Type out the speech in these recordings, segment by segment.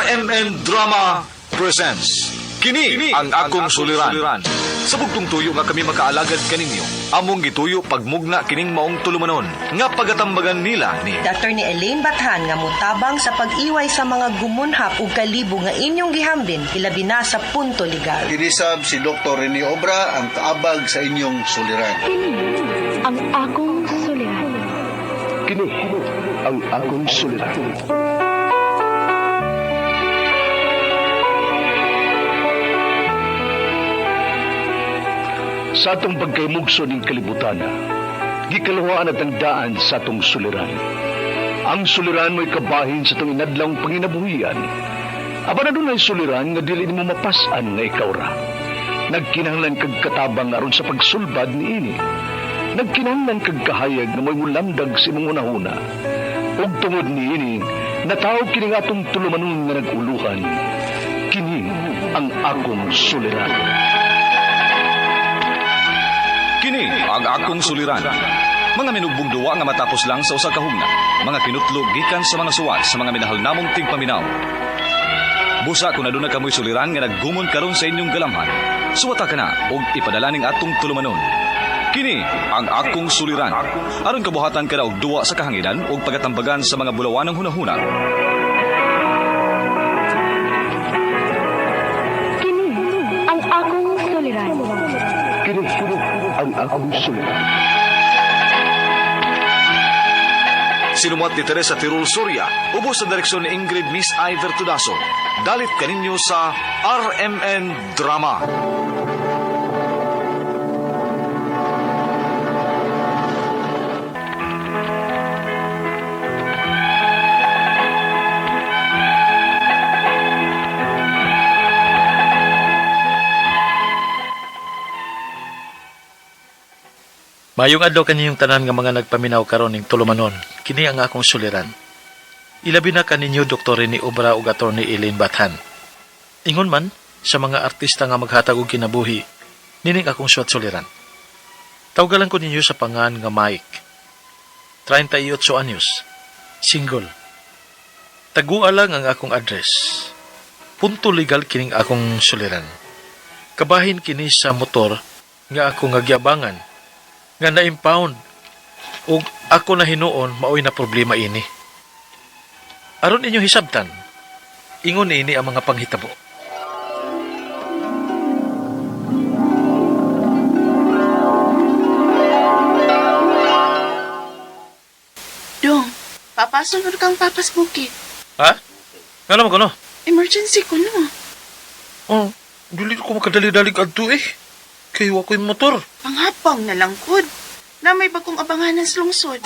RMN Drama presents Kini ang akong suliran. Sa bugtong tuyo nga kami makaalagad kaninyo, among gituyo pagmugna kining maong tulumanon nga pagatambagan nila ni Attorney Elaine Bathan nga mutabang sa pag-iway sa mga gumunhap ug kalibo nga inyong gihambin ilabi na sa punto legal. Kinisab si Dr. Rene Obra ang kaabag sa inyong suliran. Kini ang akong suliran. Kini ang akong suliran. Sa atong pagkaymugso ning kalibutan, gikaluhaan at ang daan sa atong suliran. Ang suliran mo'y kabahin sa atong inadlawng panginabuhian. Apan adunay suliran nga dili nimo mapas-an nga ikaw ra. Nagkinahanglan kag katabang aron sa pagsulbad niini. Nagkinahanglan kag kahayag nga mo'y mulamdag sa imong hunahuna. Ug tungod niini, nataw kini nga atong tulumanon nga nag-uluhan. Kini ang akong suliran. Kini ang akong suliran. Mga minugbong duwa nga matapos lang sa usa ka hugna. Mga kinutlo gikan sa mga suwat sa mga minahal namong tigpaminaw. Busa kung aduna kamoy suliran nga naggumon karon sa inyong galamhan. Suwata ka na og ipadala ning atong tulumanon. Kini ang akong suliran. Aron kabuhatan ka na og duwa sa kahanginan ug pagatambagan sa mga bulawanong hunahuna. Kini ang akong suliran. Kini ang akong suliran. Sinumuat ni Teresa Tirul Soria, ubos sa direksyon ni Ingrid Miss Iver Tudaso. Dalit kaninyo sa RMN Drama. Mayong adlaw kaninyong tanan nga mga nagpaminaw karon ning tulumanon. Kini ang akong suliran. Ilabi na kaninyo Dr. Rene Obra ug Attorney Elaine Bathan. Ingon man sa mga artista nga maghatag og kinabuhi, nining akong suwat suliran. Tawgalan ko ninyo sa pangan nga Mike. 38 anyos. Single. Tagua lang ang akong address. Punto legal kining akong suliran. Kabahin kini sa motor nga ako nga giabangan nga na-impound ug ako na hinuon maoy na problema ini. Aron inyo hisabtan, ingon ini ang mga panghitabo. Dong, papasunod kang papas bukid. Ha? Nga naman ko no? Emergency ko no. Oh, dili ko makadali-dalig adto eh. Kay wa ko'y motor. Panghapang na lang kod. Na may bagong abanganan sa lungsod.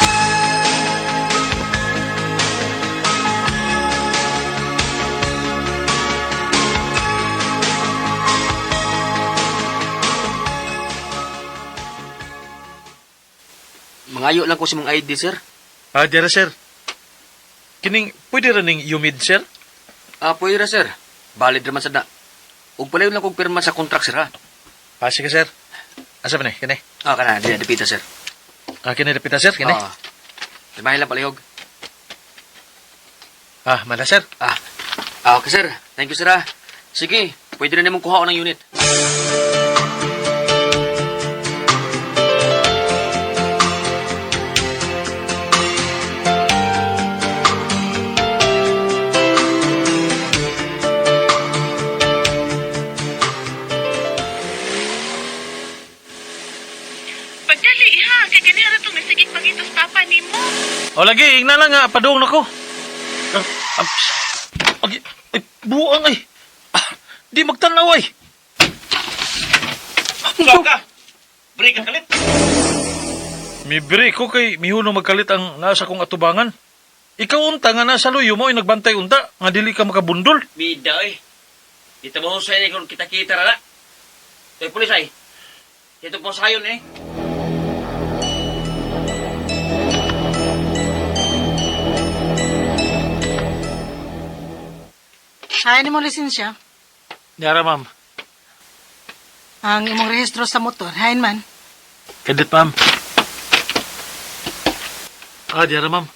Mangayo lang ko sa mong ID, sir. Ah, dira sir. Kining pwede ra ning yumid sir? Ah, pwede ra, sir. Valid ra man sad na. Ug palayon lang kog pirma sa contract, sir, ha? Ah, sige sir. Asa ba ni? Kini. Ah, kana, di na dipita, sir. Ah, kini dapita sir, kini. Ah. Pirmahin lang palihog. Ah, mala sir. Ah. Ah, okay, sir. Thank you, sir, ha. Sige, pwede na nimong kuhaon ng unit. Pagdali ha, kay ganira tong nasigig pangitos papa nimo. O lagi, ingna lang nga, padung na ko. Ah, ah, Agi, ay, buang ay. Ah, di magtanaw ay. Ka! Break ang kalit. Mi break ko kay mihunong magkalit ang nasa kong atubangan. Ikaw unta nga nasa luyo mo ay nagbantay unta nga dili ka makabundol. Bida eh. Dito mo sa kung kita-kita ra na. Kay pulis ay. Dito po sayon eh. Hain mo lisensya. Yara ma'am. Ang imong rehistro sa motor. Hain man. Kadit ma'am. Ah, diara ma'am.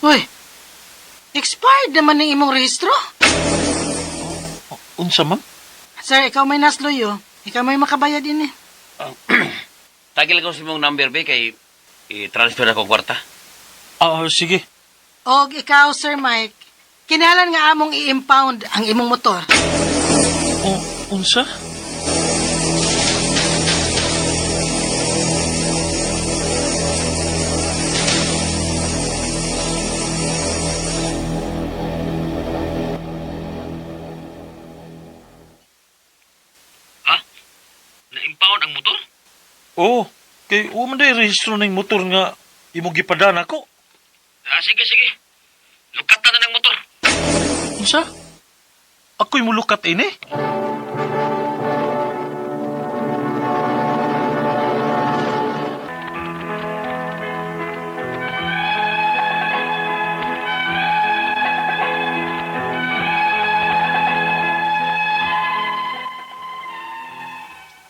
Uy. Expired naman ang imong rehistro. Unsa, ma'am? Sir, ikaw may nasloyo. Ikaw may makabayad din eh. Tagil ko sa imong number be kay i-transfer ako kwarta. Ah, sige. Og ikaw, Sir Mike, kinahanglan nga among i-impound ang imong motor. O, unsa? Ha? Na-impound ang motor? Oo, kay o man day rehistro ning motor nga imong gipadana ko. Ah, sige, sige. Lukatan na ng motor. Unsa? Ako'y mulukat ini.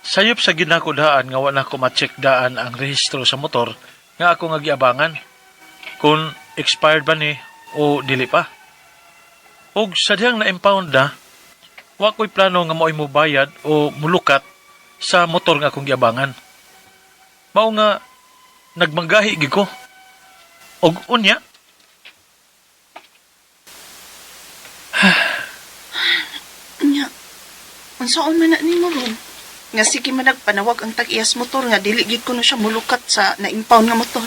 Sayop sa ginakudhaan nga wala ko ma-check daan ang rehistro sa motor nga ako nga giabangan kung expired ba ni o dili pa. Og sa dihang na-impound na, wa ko'y plano nga mao'y mubayad o mulukat sa motor nga akong giabangan. Mao nga nagmanggahi gid ko. Og unya, Nya, unsaon man na nimo ron? Nga sige man nagpanawag ang tag-iyas motor nga dili gid ko na siya mulukat sa na-impound nga motor.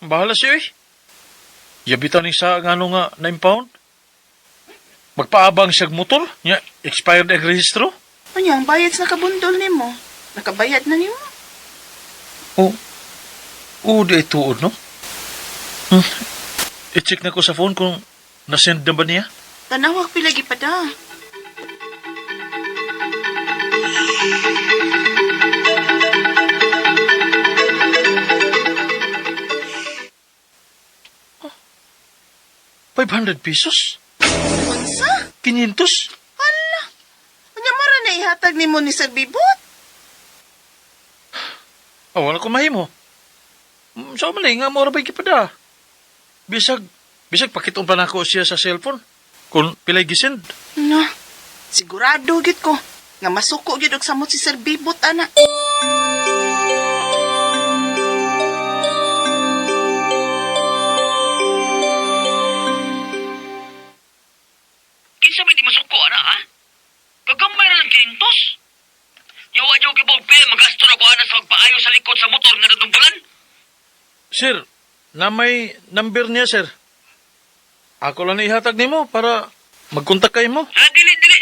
bahala siya eh. Yabitan ni sa ngano nga na-impound. Magpaabang siyag motor, nya expired ang rehistro. Unya, ang bayad sa nakabundol nimo. Nakabayad na nimo. O, o di ay tuod, no? I-check na ko sa phone kung nasend na ba niya. Tanawag pila gipada. Oh, 500 pesos? Unsa? 500? Hala. Unya mara na ihatag nimo ni Sir Bibot. Ah, wala ko mahimo. Sa man nga mora ba gipada? Bisag bisag pakiton pa nako siya sa cellphone kung pilay gisend. No. Sigurado gid ko nga masuko gid og samot si Sir Bibot ana. Kinsa may di masuko ana ha? Kagamay ra ng kintos. Yawa jud kay pera magasto na ko ana sa pagpaayo sa likod sa motor nga nadumbalan. Sir, na may number niya sir. Ako lang na ihatag nimo para magkontak kay mo. Ha, dili, dili.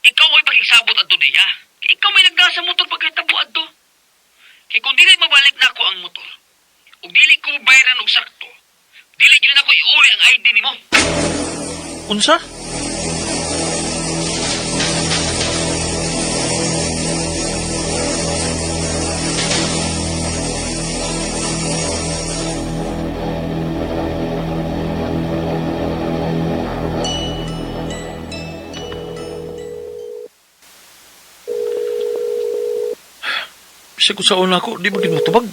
Ikaw ay pakigsabot adto diya. Kay ikaw may nagdala sa motor pagkatabo adto. Kay kung dili mabalik na ako ang motor, ug dili ko bayaran og sakto, dili gyud nako iuli ang ID nimo. Unsa? Bisa ko sa una ko, di ba gid motubag?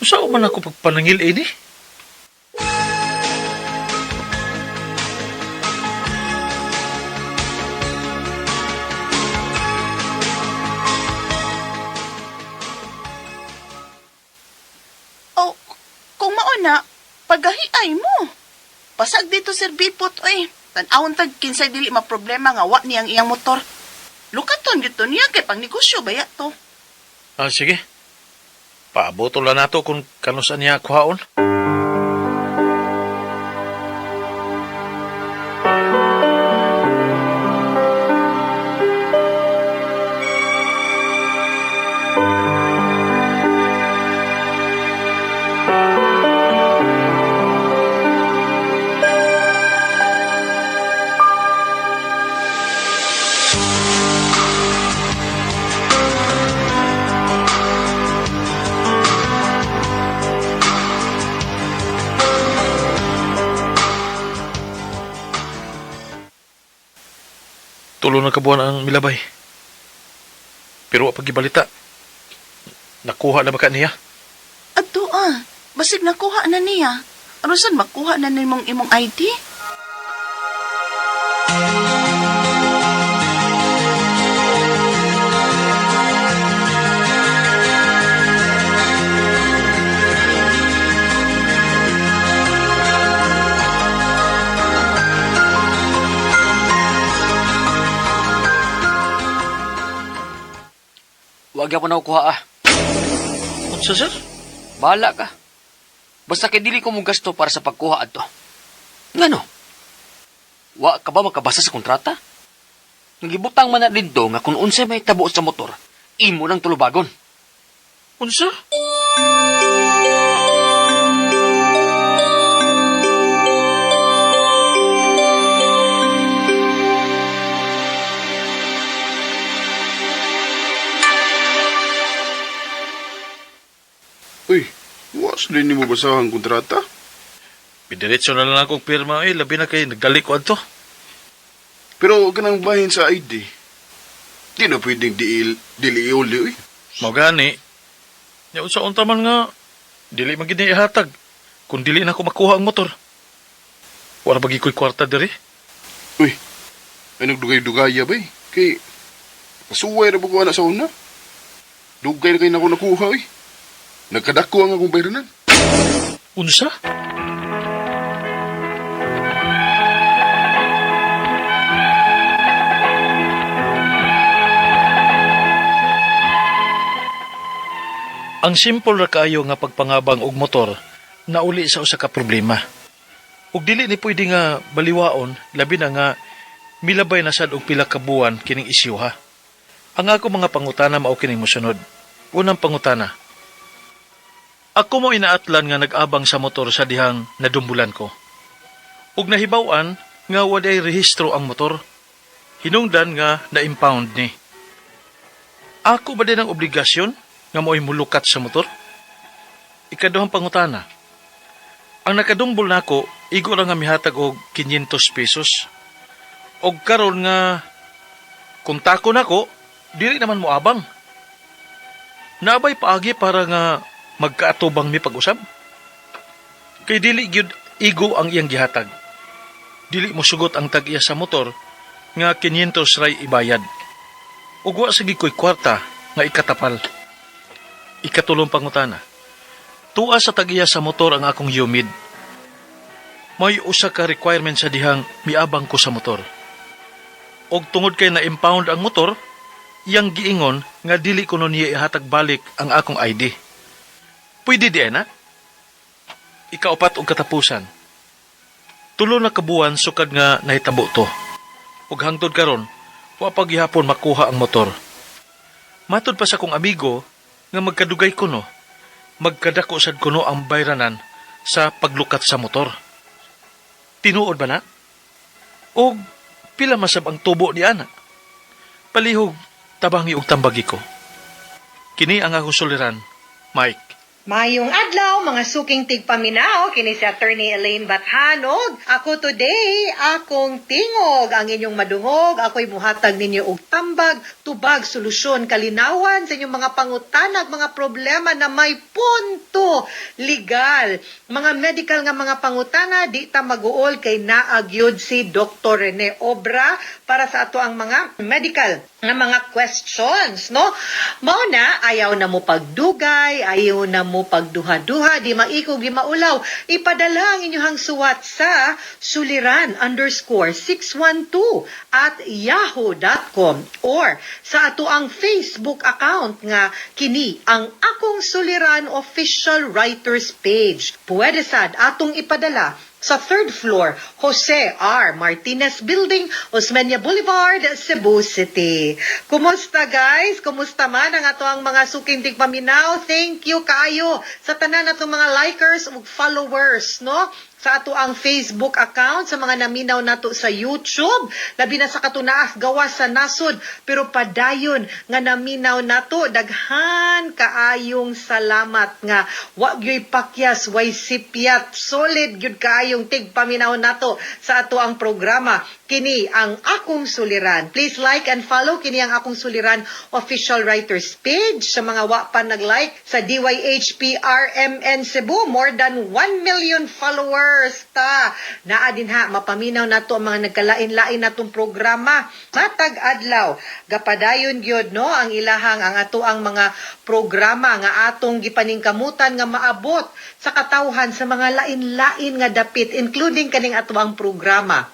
Usa man ako pagpanangil ini? Oh, kung mao na, pagahiay mo. Pasag dito Sir Bipot oy. Tan-awon tag kinsay dili maproblema nga wa niyang iyang motor. Lukaton gyud to niya kay pangnegosyo baya to. Ah, sige. Paabot lang nato kung kanusan niya kuhaon. Tulo na kabuan ang milabay. Pero wa pagibalita. Nakuha na ba ka niya? Adto ah, basig nakuha na niya. Aron sad makuha na nimong imong ID? Wag gyapon ako kuha ah. Unsa, sir? Bahala ka. Basta kay dili ko mo gasto para sa pagkuha adto. Ngano? Wa ka ba makabasa sa kontrata? Nagibutang man na didto nga kung unsay may tabo sa motor, imo nang tulubagon. Unsa? Uy, wa sa din nimo basahan kontrata? Pidiretso na lang akong pirma eh, labi na kay nagdali ko adto. Pero kanang bahin sa ID. Di na pwedeng dili iuli, uy. Mao gani. Nya unsa unta man nga dili man gid ni ihatag kung dili na ko makuha ang motor. Wala bagi ko'y kwarta diri. Uy, ay nagdugay-dugaya ba eh. Kay, kasuway na ba ko anak sa una? Dugay na kayo na ako nakuha, uy. Nagkadako ang akong bayranan. Unsa? Ang simple ra kaayo nga pagpangabang og motor nauli sa usa ka problema. Ug dili ni pwede nga baliwaon labi na nga milabay na sad og pila ka buwan kining isyuha. Ang ako mga pangutana mao kining mosunod. Unang pangutana. Ako mo inaatlan nga nag-abang sa motor sa dihang nadumbulan ko. Ug nahibaw-an nga walay rehistro ang motor. Hinungdan nga na-impound ni. Ako ba din ang obligasyon nga mo'y mulukat sa motor? Ikaduhang pangutana. Ang nakadumbol nako, igo ra nga mihatag og 500 pesos. Og karon nga kung tako nako, dili naman mo abang. Naabay paagi para nga magkaatubang mi pag-usab. Kay dili gyud igo ang iyang gihatag. Dili mo sugot ang tag-iya sa motor nga 500 ray ibayad. Ug wa sige ko'y kwarta nga ikatapal. Ikatulong pangutana. Tuwa sa tag-iya sa motor ang akong humid. May usa ka requirement sa dihang miabang ko sa motor. Og tungod kay na-impound ang motor, iyang giingon nga dili ko nun niya ihatag balik ang akong ID. Pwede di na? Ikaupat og katapusan. Tulo na kabuwan sukad nga nahitabo to. Ug hangtod karon, wa pa gihapon makuha ang motor. Matod pa sa kong amigo nga magkadugay kuno, magkadako sad kuno ang bayranan sa paglukat sa motor. Tinuod ba na? Og pila masab ang tubo ni ana? Palihog tabangi og tambagi ko. Kini ang akong suliran, Mike. Mayong adlaw, mga suking tigpaminaw, kini si Attorney Elaine Bathanog. Ako today, akong tingog ang inyong madungog. Ako'y muhatag ninyo og tambag, tubag, solusyon, kalinawan sa inyong mga pangutanag, mga problema na may punto legal. Mga medical nga mga pangutana, di ta maguol kay naagyod si Dr. Rene Obra para sa ato ang mga medical nga mga questions, no? Mao na, ayaw na mo pagdugay, ayaw na mo pagduha-duha, di maikog, di maulaw. Ipadala ang inyong suwat sa suliran_612@yahoo.com or sa ato ang Facebook account nga kini ang Akong Suliran Official Writers Page. Pwede sad atong ipadala sa third floor, Jose R. Martinez Building, Osmeña Boulevard, Cebu City. Kumusta guys? Kumusta man ang ato ang mga suking tigpaminaw? Thank you kaayo sa tanan natong mga likers ug followers, no? Sa ato ang Facebook account, sa mga naminaw nato sa YouTube, labi na sa katunaas gawas sa nasod, pero padayon nga naminaw nato, daghan kaayong salamat nga wa gyoy pakyas, way sipyat, solid gyud kaayong tigpaminaw nato sa ato ang programa, kini ang Akong Suliran. Please like and follow kini ang Akong Suliran official writers page. Sa mga wa pa nag-like sa DYHPRMN Cebu, more than 1 million followers ta. Naa din ha, mapaminaw nato ang mga nagkalain-lain natong programa. Matag adlaw, gapadayon gyud, no, ang ilahang ang ato ang mga programa nga atong gipaningkamutan nga maabot sa katawhan sa mga lain-lain nga dapit, including kaning ato ang programa,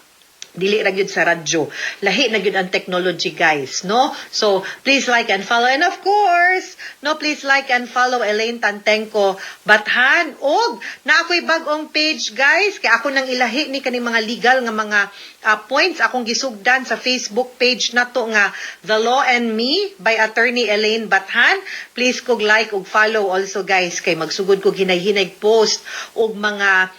dili ra gyud sa radyo. Lahi na gyud ang technology, guys, no? So, please like and follow. And of course, no, please like and follow Elaine Tantengco Bathan. Og na ako'y bag-ong page, guys, kay ako nang ilahi ni kaning mga legal nga mga points akong gisugdan sa Facebook page nato nga The Law and Me by Attorney Elaine Bathan. Please kog like ug follow also, guys, kay magsugod ko hinay-hinay post og mga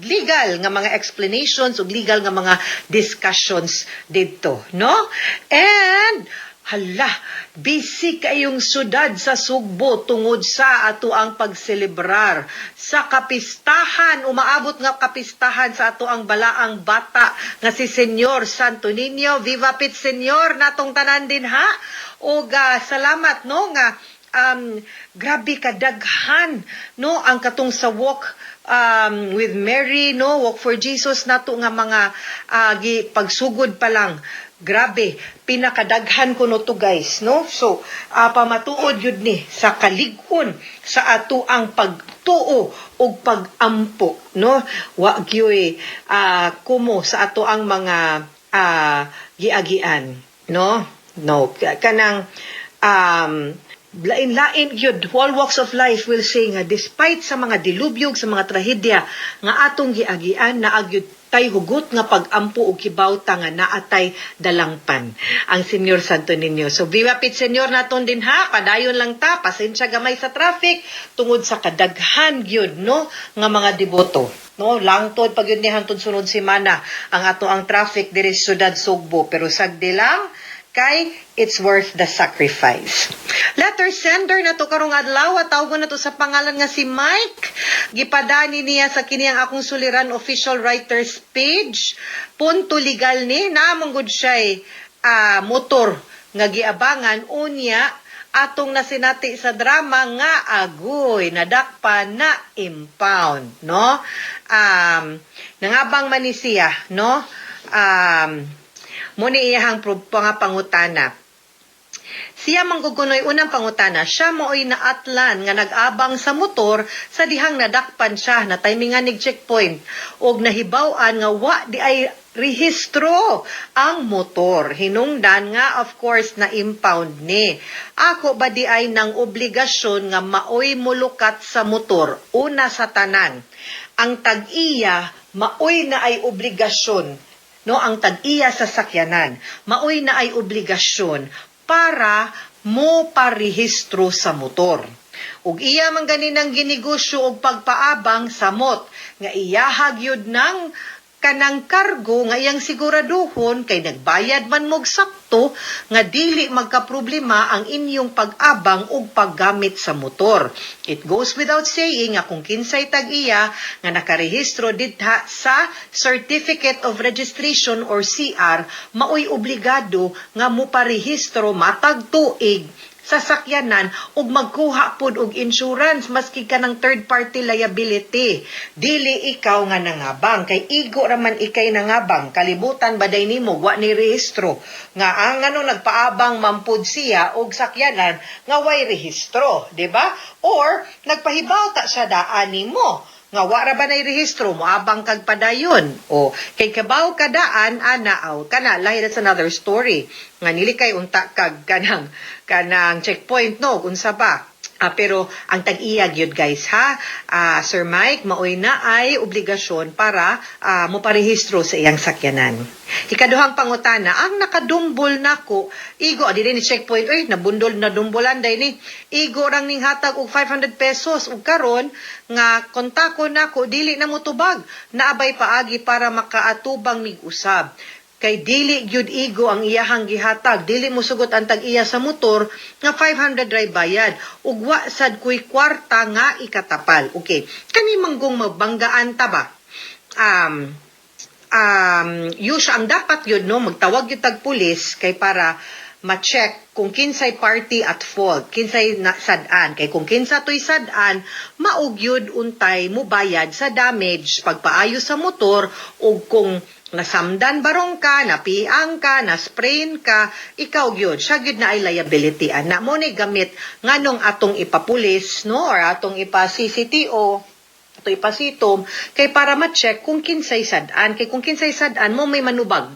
legal nga mga explanations ug legal nga mga discussions didto, no? And hala, busy kayong syudad sa Sugbo tungod sa ato ang pagselebrar sa kapistahan, umaabot nga kapistahan sa ato ang balaang bata nga si Senyor Santo Niño. Viva Pit Senyor natong tanan din ha. Ug salamat, no, nga grabe kadaghan, no, ang katong sa Walk with Mary, no, Walk for Jesus nato nga mga gi, pagsugod pa lang, grabe pinakadaghan kuno to, guys, no? So pamatuod yun ni sa kalig-on sa ato ang pagtuo ug pagampo, no? Wa gyoy kumo sa ato ang mga giagian, no? Kanang lain-lain gyud, all walks of life will say nga despite sa mga dilubyog, sa mga trahedya nga atong giagian, naa gyud tay hugot nga pag-ampo ug kibaw ta nga naatay dalangpan ang Senyor Santo Niño. So viva Pit Senyor naton din ha, padayon lang ta, pasensya gamay sa traffic tungod sa kadaghan gyud, no, nga mga deboto. No, langtod pag yun ni hantod sunod semana ang ato ang traffic diri sa syudad Sugbo, pero sagdi lang kay it's worth the sacrifice. Letter sender na to karong adlaw, tawgon na to sa pangalan nga si Mike. Gipadani niya sa kini ang Akong Suliran official writers page. Punto legal ni namong gud siya motor nga giabangan, unya atong nasinati sa drama nga agoy nadakpan na impound, no? Nangabang man ni siya, no? Mo ni iyahang mga pangutana. Siya manggugunoy unang pangutana, siya maoy naatlan nga nag-abang sa motor sa dihang nadakpan siya na timingan nig checkpoint og nahibaw-an nga wa di ay rehistro ang motor. Hinungdan nga of course na impound ni. Ako ba di ay nang obligasyon nga maoy mulukat sa motor? Una sa tanan, ang tag-iya maoy na ay obligasyon, no, ang tag-iya sa sakyanan maoy na ay obligasyon para mo parehistro sa motor. Ug iya man ganinang ginegosyo og pagpaabang, samot nga iyahag yun ng kanang kargo nga iyang siguraduhon kay nagbayad man mog sakto nga dili magkaproblema ang inyong pag-abang ug paggamit sa motor. It goes without saying nga kung kinsay tag-iya nga nakarehistro didha sa Certificate of Registration or CR, maoy obligado nga moparehistro matag tuig sa sakyanan ug magkuha pod og insurance maski ka ng third party liability. Dili ikaw nga nangabang kay igo raman ikay nangabang, kalibutan ba day nimo wa ni rehistro nga ang ano nagpaabang mampud siya og sakyanan nga way rehistro, di ba? Or nagpahibaw ta siya daan nimo nga wa ra ba nay rehistro, moabang kag padayon, o kay kabaw ka daan ana aw kana lahi, that's another story nga nilikay unta kag kanang checkpoint, no, unsa ba. Pero ang tag-iya gyud, guys, ha. Sir Mike, maoy na ay obligasyon para moparehistro sa iyang sakyanan. Ikaduhang pangutana, ang nakadumbol nako, igo dili ni checkpoint, oy, nabundol, nadumbolan day ni. Igo rang ning hatag og 500 pesos ug karon nga kontako nako, dili na motubag. Naabay paagi para makaatubang mig usab? Kay dili gyud igo ang iyahang gihatag, dili mo sugot ang tag-iya sa motor nga 500 ray bayad ug wa sad kuy kwarta nga ikatapal. Okay, kani manggong mabanggaan ta ba, usually ang dapat yun, no, magtawag yung tag pulis kay para ma-check kung kinsay party at fault, kinsay na sad-an. Kay kung kinsa to'y sad-an, maugyod untay mo bayad sa damage, pagpaayos sa motor, ug kung nasamdan barong ka, napiang ka, na-sprain ka, ikaw gyud, siya gyud na ay liability ana. Mo ni gamit nganong atong ipapulis, no, or atong ipa CCTO, ato ipasitom kay para ma-check kung kinsay sad-an, kay kung kinsay sad-an mo may manubag.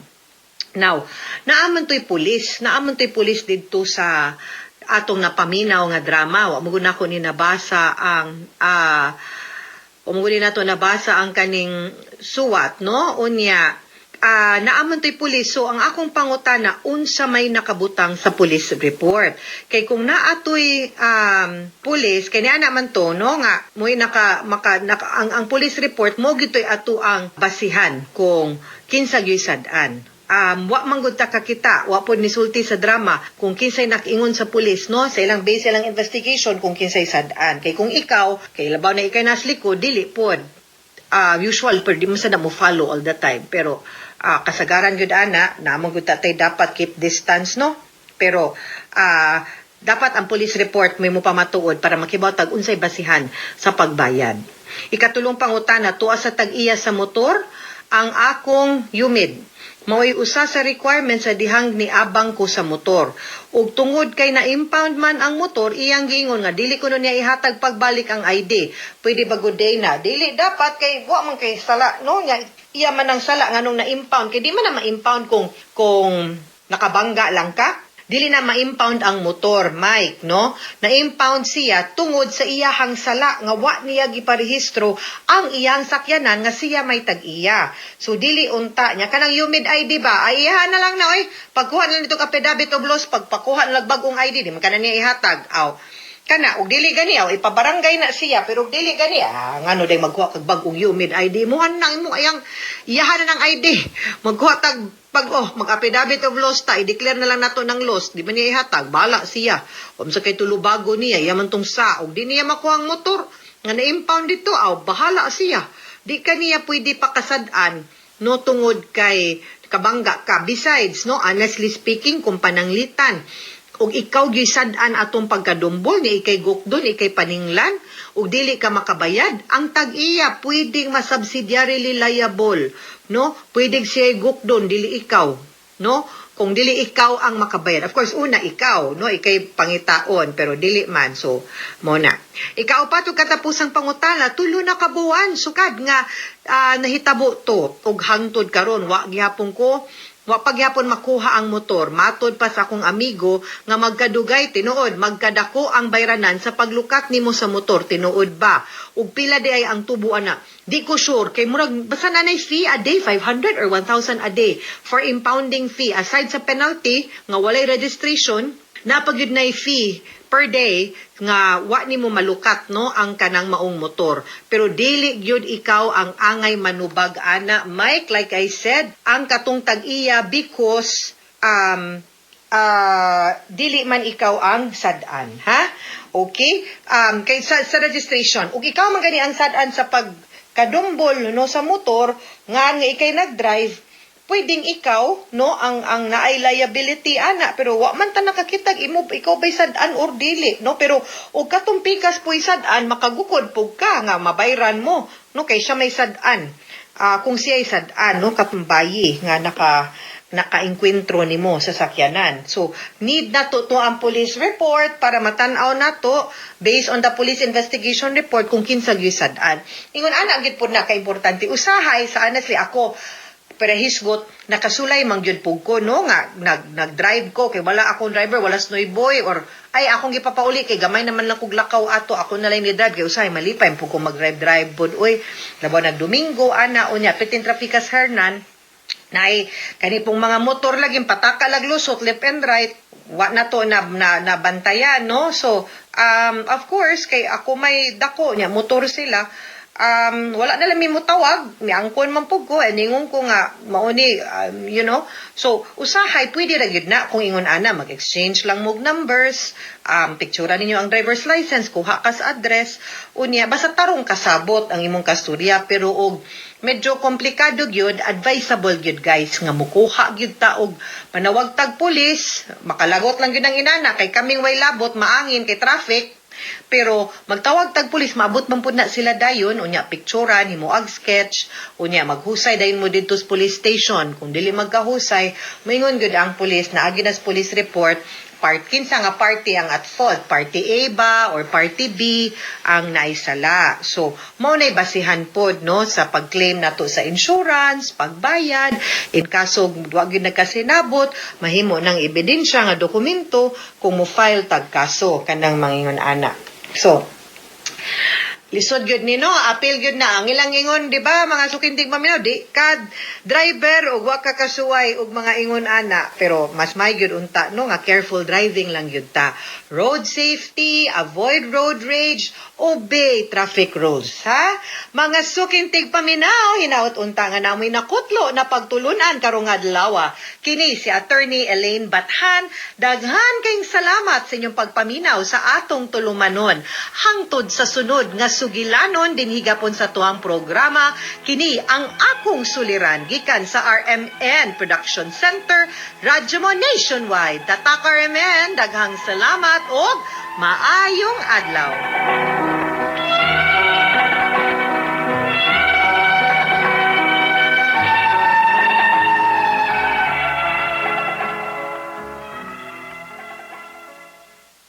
Now, naaman to'y pulis didto sa atong napaminaw nga drama. Wa mo gud nato nabasa ang kaning suwat, no? Unya, naaman to'y pulis. So, ang akong pangutana, unsa may nakabutang sa police report? Kay kung naatoy pulis, kay niya naman to, no? Nga, mo'y naka, maka, naka, ang police report, mo gito'y ato ang basihan kung kinsa gyud sad-an. Wa man gud ta kakita, wa pod nisulti sa drama kung kinsay nakiingon sa pulis, no, sa ilang base, ilang investigation, kung kinsay sad-an. Kay kung ikaw, kay labaw na ikay nas likod, dili pod. Usual, pero di mo sa na mo follow all the time, pero kasagaran gyud ana na gud ta tay dapat keep distance, no? Pero dapat ang police report may mo pamatuod para makibaw tag unsay basihan sa pagbayad. Ikatulong pangutana, tuwa sa tag-iya sa motor ang akong UMID mao'y usa sa requirement sa dihang niabang ko sa motor. Ug tungod kay na-impound man ang motor, iyang giingon nga dili kuno niya ihatag pagbalik ang ID. Pwede ba good day na? Dili dapat kay wa man kay sala, no, nya iya man ang sala nganong na-impound, kay di man na ma-impound kung nakabangga lang ka. Dili na ma-impound ang motor, Mike, no? Na-impound siya tungod sa iyahang sala nga wa niya giparehistro ang iyang sakyanan nga siya may tag-iya. So dili unta niya kanang UMID ID ba? Ay, iyahan na lang na, oy. Pagkuha na lang nito affidavit of loss, pagpakuha na lang bagong ID, di man kana niya ihatag. Aw. Kana og dili gani, aw, ipabarangay na siya, pero og dili gani, ngano day magkuha kag bagong UMID ID mo nang mo ayang iyahan na ng ID. Magkuha tag pag, oh, mag-affidavit of loss ta, i-declare na lang nato ng loss, di ba niya ihatag, bala siya. Unsa kay tulubago niya, iya man tong sa, og di niya makuha ang motor nga na-impound dito, aw, bahala siya. Di ka niya pwede pakasad-an, no, tungod kay kabangga ka. Besides, no, honestly speaking, kung pananglitan, ug ikaw gyud sad-an atong pagkadumbol ni ikay gukdon, ikay paninglan ug dili ka makabayad, ang tag-iya pwedeng ma-subsidiarily liable, no? Pwedeng siya gukdon, dili ikaw, no, kung dili ikaw ang makabayad. Of course, una ikaw, no, ikay pangitaon, pero dili man. So mo na. Ikaupat ug katapusang pangutana, 3 na ka buwan sukad nga nahitabo to ug hangtod karon wa gihapon ko, wa pagyapon makuha ang motor. Matod pa sa akong amigo nga magkadugay tinuod, magkadako ang bayranan sa paglukat nimo sa motor, tinuod ba? Ug pila di ay ang tubo ana? Di ko sure kay murag basta na fee a day, 500 or 1,000 a day for impounding fee aside sa penalty nga walay registration, napagyud na fee per day nga wa nimo malukat, no, ang kanang maong motor. Pero dili gyud ikaw ang angay manubag ana, Mike. Like I said, ang katong tag-iya, because dili man ikaw ang sad-an, ha? Okay, kay sa registration, ug ikaw man gani ang sad-an sa pagkadumbol, no, sa motor nga nga ikay nag-drive, pwedeng ikaw, no, ang naay liability ana. Pero wa man ta nakakitag imo ikaw bay sad-an or dili, no? Pero og katong pikas po'y sad-an, makagukod pug ka nga mabayran mo, no, kay siya may sad-an. Kung siya ay sad-an, no, katong bayi nga naka nakaengkwentro nimo sa sakyanan. So, need na to to ang police report para matan-aw na to based on the police investigation report kung kinsa gyud sad-an. Ingon ana gyud pud na kaimportante. Usahay sa honestly ako Pero hisgot nakasulay man gyud pug ko, no, nga nag-drive ko kay wala akong driver, wala snoy boy, or ay, akong gipapauli kay gamay naman lang kog lakaw ato, ako na lang ni drive kay usahay malipay pug ko mag-drive drive pod oy, labaw nag Domingo ana. Unya pitin traffic sa Hernan, naay kani pong mga motor lagi pataka lag lusot left and right, wa na to na nabantayan, no? So of course, kay ako may dako nya motor sila, wala na lang mi motawag, miangkon man pug ko, eh, ningon ko nga mauni. So usahay pwede ra gyud na kung ingon ana, mag-exchange lang mo og numbers, picture ninyo ang driver's license, kuha ka sa address, unya basta tarong kasabot ang imong kasturya. Pero og medyo komplikado gyud, advisable gyud, guys, nga mukuha gyud ta og panawag tag pulis. Makalagot lang gyud ang inana kay kaming way labot, maangin kay traffic. Pero magtawag tag pulis, maabot man pud na sila dayon, unya picturean, himo ag sketch, unya maghusay dayon mo didto sa police station. Kung dili magkahusay, moingon gyud ang pulis na agi na sa police report part kinsa nga party ang at fault, party A ba or party B ang naisala. So, mao na'y basihan pod, no, sa pag-claim nato sa insurance, pagbayad, in kaso wa gyud nagkasinabot, mahimo ng ebidensya nga dokumento kung mo file tag kaso kanang mangingon ana. So, lisod gyud ni, no, apil gyud na ang ilang ingon, di ba, mga suking tigpaminaw, di ka driver ug wa ka kasuway og mga ingon ana. Pero mas may gyud unta, no, nga careful driving lang gyud ta. Road safety, avoid road rage, obey traffic rules, ha, mga suking tigpaminaw. Hinaot unta nga namoy nakutlo na pagtulunan karong adlaw. Kini si Attorney Elaine Bathan. Daghan kayong salamat sa inyong pagpaminaw sa atong tulumanon. Hangtod sa sunod nga sugilanon dinhi gapon sa tuang programa, kini ang Akong Suliran, gikan sa RMN Production Center, Radyo Mo Nationwide. Tatak RMN, daghang salamat og maayong adlaw.